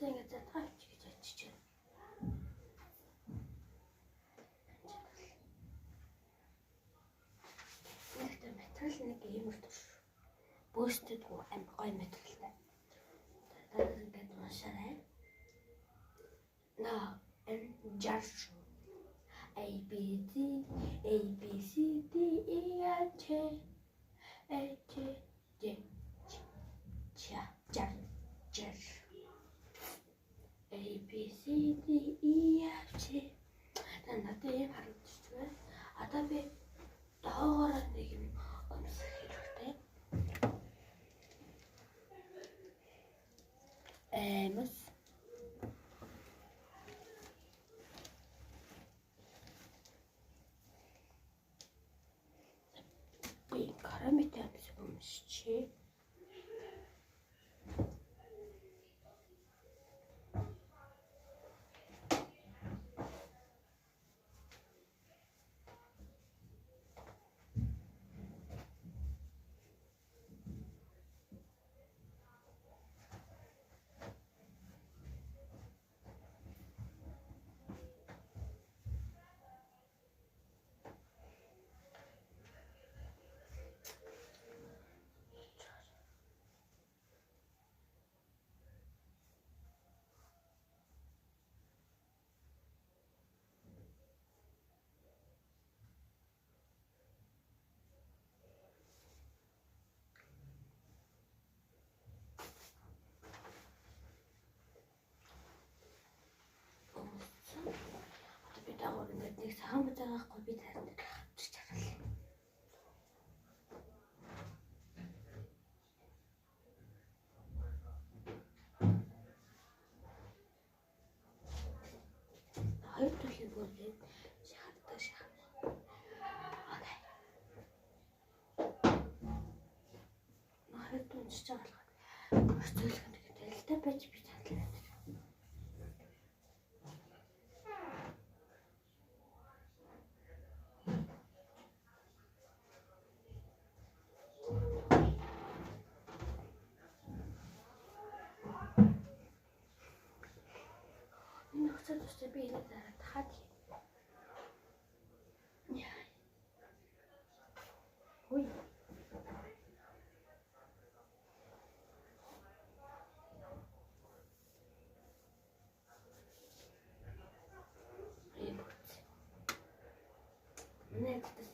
Тэгсэн ингээд задгаа авчих гэж очиж байна. Нэгтэй материал нэг иймэр туш. Бөөстэдгүй амар гоё материалтай. Та нар ингээд уншаарай. На N 60 A B C A B C D E F G H J Ch J J A B C D E F G. Та надад ийм харагдчих байна. Одоо би доогоороо нэг юм өмсөх хэрэгтэй. Эмс би карамит өмс өмсчээ. Өмссөн. Одоо би доогоор ингээд нэг цагаан бузар байхгүй би цаасан дээр авчиж харуулъя. Хоёр төрлийн бүрээд шахардаг шахар. Окей. Хоёр дүнжиж байгаа болохоор маш зөөлхөн тэгээд байж би санал байна. Энэ хугацаанд тустай би энэ дараа тахад яа. Ой. Ийм бүрц. Манай ядтас